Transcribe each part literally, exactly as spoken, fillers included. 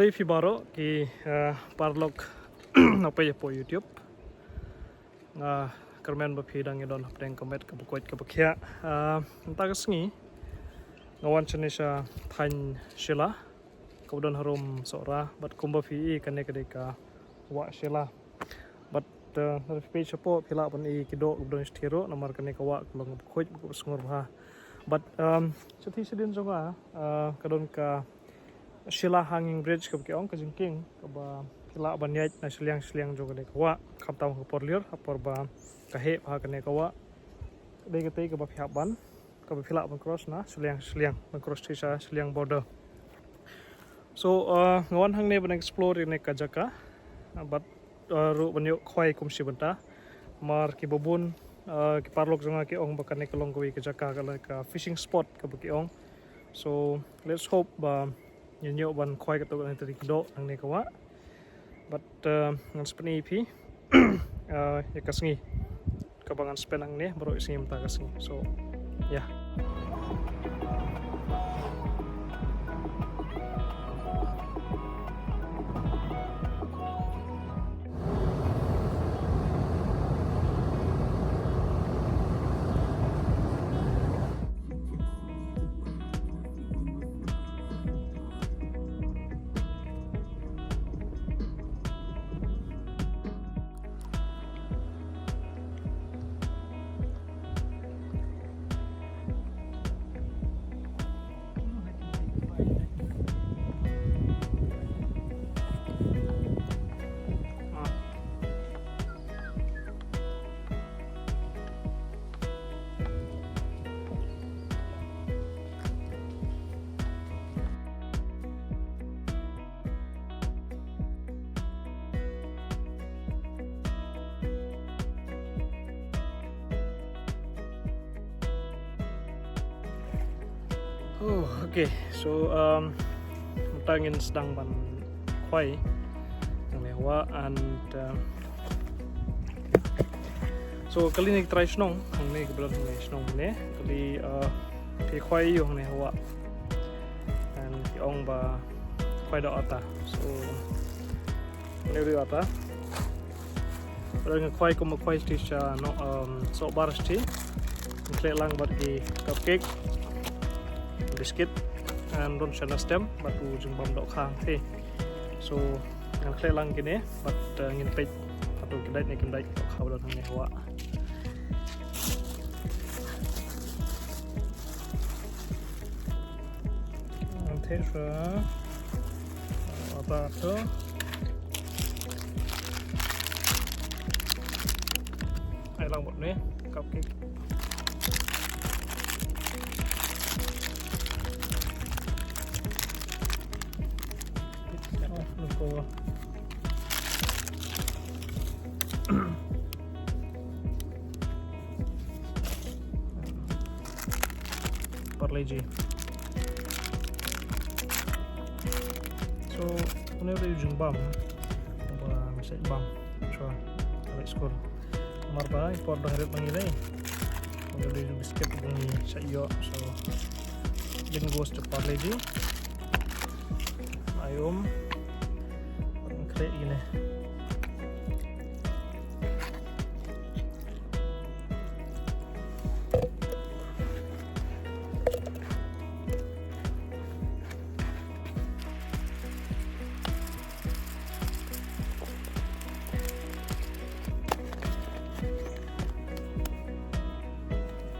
Ïa phi baroh ki, eh, paralok na page hapoh YouTube. Ah, kyrmen ba phi dang ïa don hapdeng ka met kaba koit kaba khiah. Ah, mynta ka sngi nga wan shane sha thaiñ Shella kaba don harum Sohra, bad kumba phi i kane ka dei ka wah Shella. Bad, eh, lada phi peit shapoh phi lah ban i ki doh kaba don shathie ruh, namar kane ka wah ka long kaba khuid, kaba sngur bha. Bad, um, shathie shadien jong nga, eh, ka don ka Shella Hanging Bridge kaba ki ong, ka jingkieng kaba phi lah ban ïaid na shiliang shiliang jong kane ka wah, khamtam ha ka por lyiur, ha por ba ka heh bha kane ka wah. Dei katei kaba phi hap ban, kaba phi lah ban cross na shiliang shiliang, ban cross sha shiliang border. So, uh, nga wan hangne ban explore ïa kane ka jaka, uh, bad, uh, ruh ban ïoh khwai kum shi bynta. Namar kiba bun, uh, ki paralok jong nga ki ong ba kane ka long kawei ka jaka, ka long ka fishing spot kaba ki ong. So, let's hope ba ngin ïoh ban khwai katto katne tylli ki doh hangne ka wah. Bad, uh, ngan sa pyni ïa phi, uh, ïa ka sngi kaba ngan spend hangne baroh ïa sngi mynta ka sngi. So, yeah. Oh, okay. So, um, mynta ngin sdang ban khwai hangne ha wah and, um, so kali ne ki trai shnong hangne, ki briew hangne shnong ne kali, uh, ki khwai ïa u hangne ha wah. And ki ong ba khwai da ata. So, hangne ruh ata. Bad nga khwai kum nga khwai shisha, no, um, sohbar shisha. Nga khleh lang bad ki cupcake, biscuit, and don shana stem bad u jingbam dohkha hangtei. So, nga khleh lang kine bad, uh, ngin peit hato ki dait ne kim dait dohkha ba don hangne ha wah. Ngan theh shuwa. Ata to. Ai lang bad ne cupcake. Oh, let's go. Parle-G. So, une u dei u jingbam ba ngi shait bam. Shuwa, ha skul. Namar ba i por dang rit ma ngi lei, une u dei u biscuit ba ngi shait ïoh. So, then goes to Parle-G. Ai um. Khreh ine.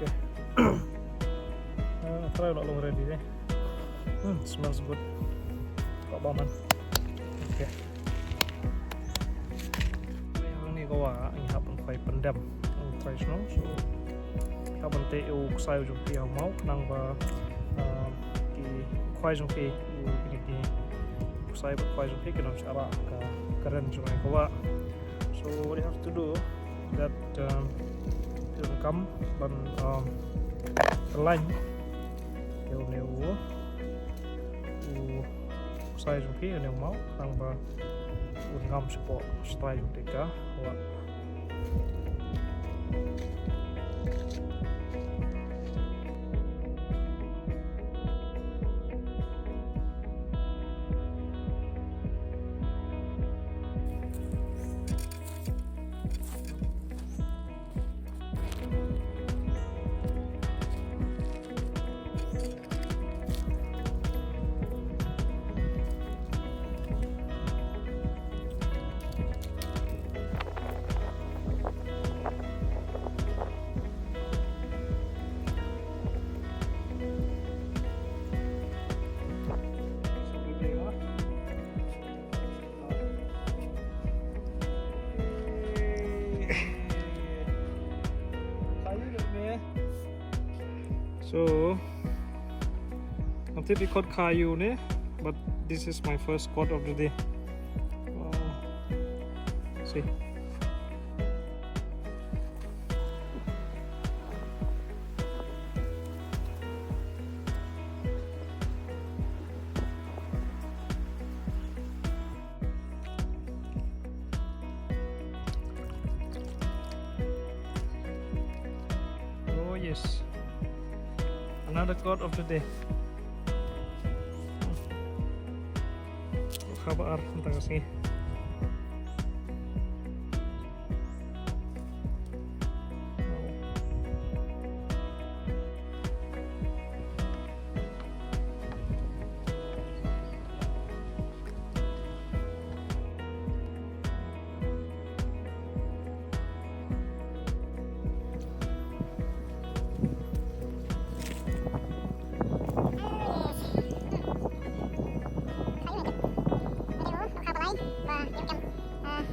Okay. Ah, try lah long ready deh. Hmm, smells good. Kok baman. Okay. Ngi ka wah, ngi hap ban khwai pyndem. Ngi try shnong, so hap ban teh u ksai u jong phi ha u maw, khnang ba, ah, ki khwai jong phi, u, ki, ki ksai bad khwai jong phi kin ym shah rah ka, ka kren jong ka wah. So what you have to do that, um, phi donkam ban, um, kyllain ïa une u, u ksai jong phi, une u maw, khnang ba un ngam shapoh shatai jong te ka wah. Ngam tip i kot kha aiu ne, but this is my first kot of the day. Uh, see. Oh yes. Another kot of the day. Kha ba ar mynta ka sngi.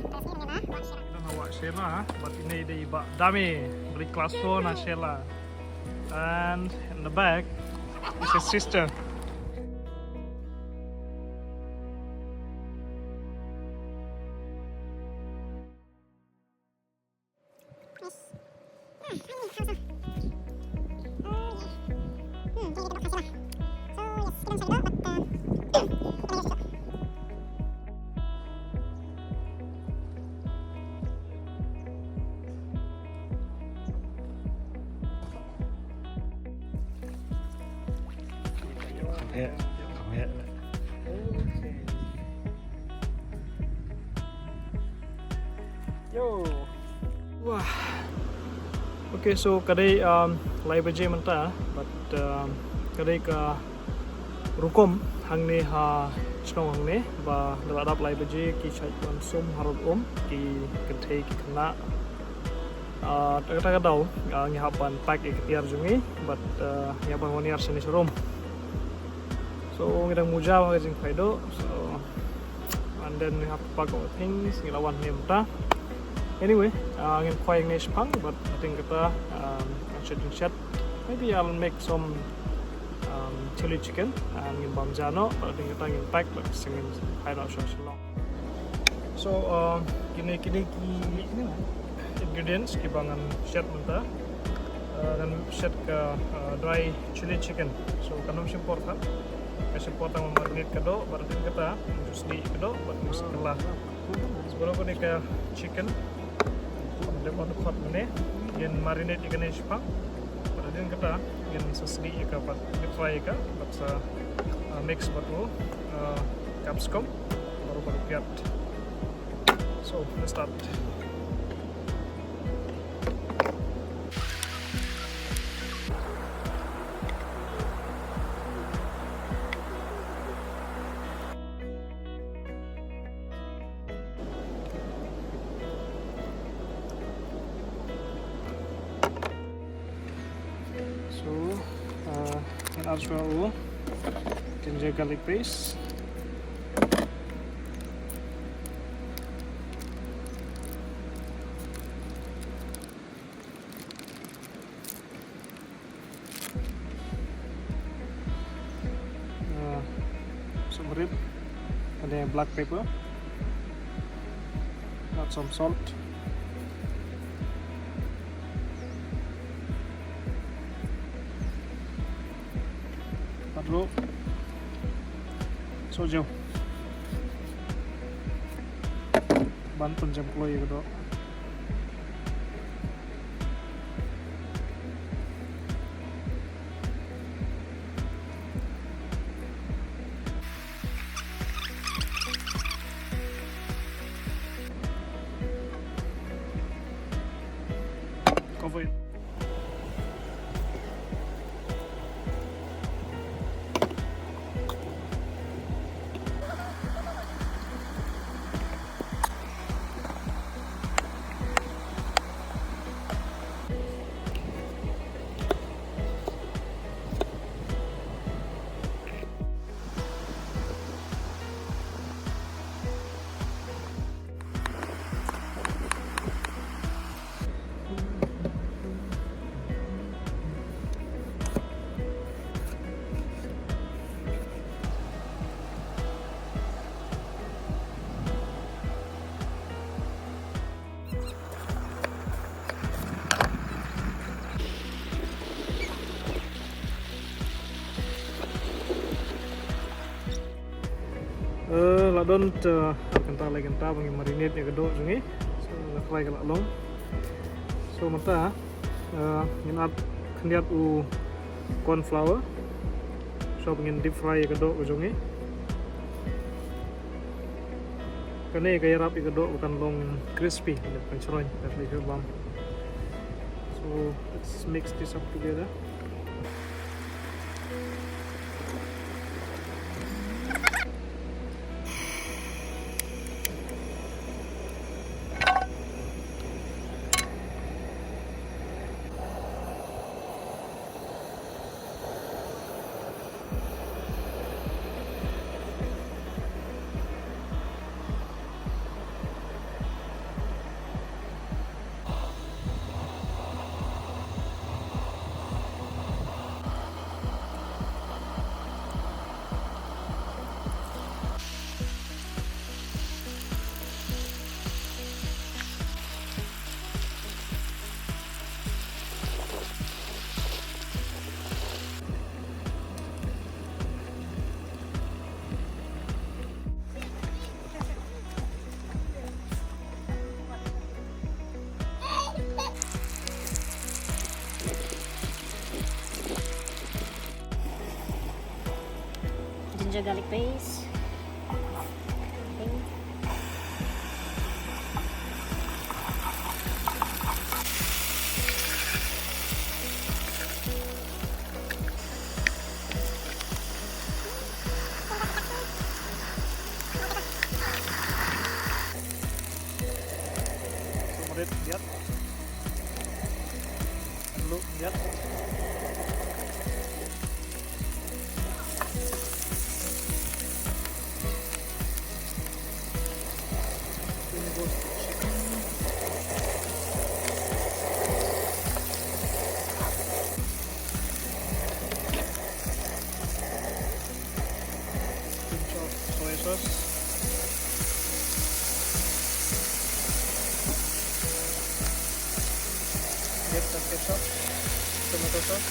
Ngi don ha Wah Shella, bad ine i dei i Bah Dame, ba la class four na Shella. And in the back is his sister. Yo. Wah. Okay, so ka dei, um, lai baje mynta, but, um, ka dei ka rukom hangne ha shnong hangne ba da la dap lai baje ki shait ban sum harud um, ki kynthei ki khynnah. Ah, kata ka daw, ah, ngi hap ban pack ïa ki tiar jong ngi, but, ah, ngi hap ban wan ïar shane sharum. So ngi dang muja ba ka jingkhwai doh. So and then we have to pack our things, ngi la wan ne mynta. Anyway, uh, ngin khwai ne shipang, but I think kata, um, I should shed. Maybe I'll make some, um, chili chicken and ngin bam ja noh, but I think kata ngin pack, but ngin khwai noh sha Shillong. So, uh, kine kine ki ingredients kiba ngan shed mynta. Uh, ngan shed ka, uh, dry chili chicken. So kan ym shim por than. Ka shim por tang marinate ka doh, bad hadien kata ngin sdieh ka doh bad ngin sa kylla. So balei kane ka chicken, dep wan khot mynne, ngin marinate ïa kane shipang. Bad hadien kata ngin sa sdieh ïa ka bad deep fry ïa ka bad sa, uh, mix bad u, uh, capsicum baroh baroh kiat. So let's start. So, uh, and as well, ginger garlic paste. Uh, some rib, and then black pepper, add some salt. Pat ruh sohjew ban pynjem kloi ïa ka doh. Cover it. Eh, la don te ar kynta lai kynta ba ngin marinate ïa ka doh jong ngi. So, la fry ka la long. So, mynta, eh, ngin add khyndiat u corn flour. So, ba ngin deep fry ïa ka doh jong ngi. Kane ka ïarap ïa ka doh ba kan long crispy, kan shroiñ, kan leh bam. So, let's mix this up together. Ginger garlic paste. Turmeric, yep. Look, yep. Pinch of soy sauce. Get the ketchup, tomato sauce.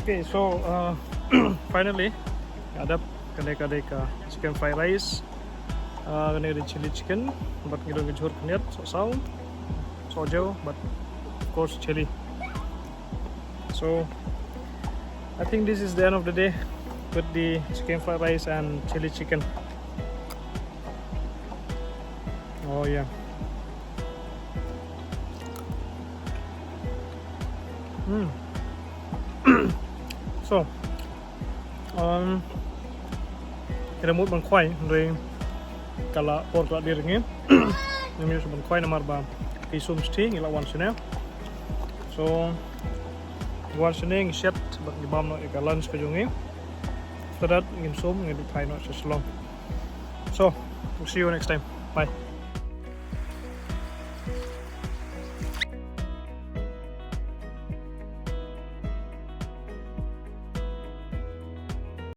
Okay, so, uh, finally, nga dep kane ka dei ka chicken fried rice. Uh, kane ka dei chili chicken, bad ngi don ka jhur khyndiat, sohsaw, sohjew, bad of course chili. So, I think this is the end of the day with the chicken fried rice and chili chicken. Oh yeah. Hmm. So, um, ngi la mut ban khwai, hynrei ka la por ka la dier ngi. Ngim ïoh shuh ban khwai namar ba phi sum sthi, ngi la wan shane. So, ngi wan shane, ngi shet bad ngi bam noh ïa ka lunch ka jong ngi. After that ngin sum, ngin phai noh sha Shillong. So, we'll see you next time. Bye.